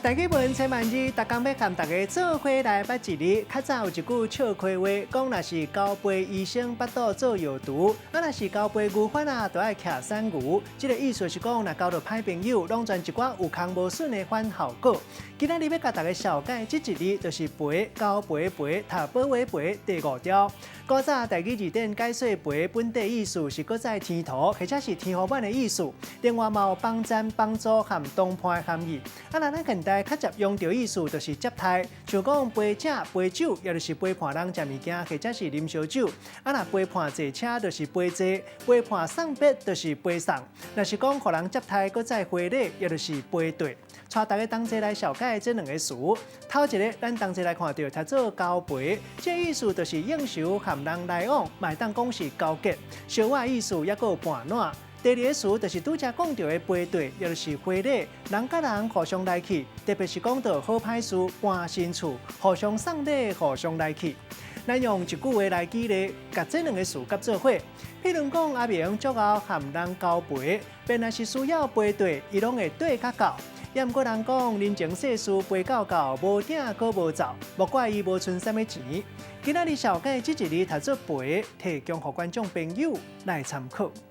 台語文千萬字，逐工欲共大家做伙來捌一字。較早有一句笑詼話，講若是交陪醫生腹肚做藥除，啊若是交陪牛番仔，就愛徛瘦牛。這个意思是講，若交著歹朋友，攏總一寡有空無損的反效果。今仔日欲共大家紹介這一字，就是陪交陪陪讀保話陪第五條。古早台語字典解說陪本底意思是閣再天途，或者是天花板的意思。另外嘛有幫贊、幫助和同伴的含義。啊，若咱現代較捷用著意思，就是接待，像講陪食、陪酒，也就是陪伴人食物件，或者是啉燒酒。啊，若陪伴坐車，就是陪坐；陪伴送別，就是陪送。若是講予人接待，閣再回禮，也就是陪對。帶大家同齊來紹介這兩个詞。頭一个，咱同齊來看著讀做交陪，這意思就是應酬和人來往，嘛會當講是勾結。相倚意思抑閣有伴撋。第二个詞就是拄才講著的陪對，也就是回禮，人佮人互相來去，特別是講到好歹事搬新厝，互相送禮，互相來去。咱用一句話來舉例，共這兩个詞佮做伙。譬如講，阿明足𠢕和人交陪，便若是需要陪對，伊攏會對較到。也毋過人講人情世事陪到到，無鼎閣無灶，莫怪伊無賰啥物錢。今仔日紹介這一字讀做陪，提供予觀眾朋友來參考。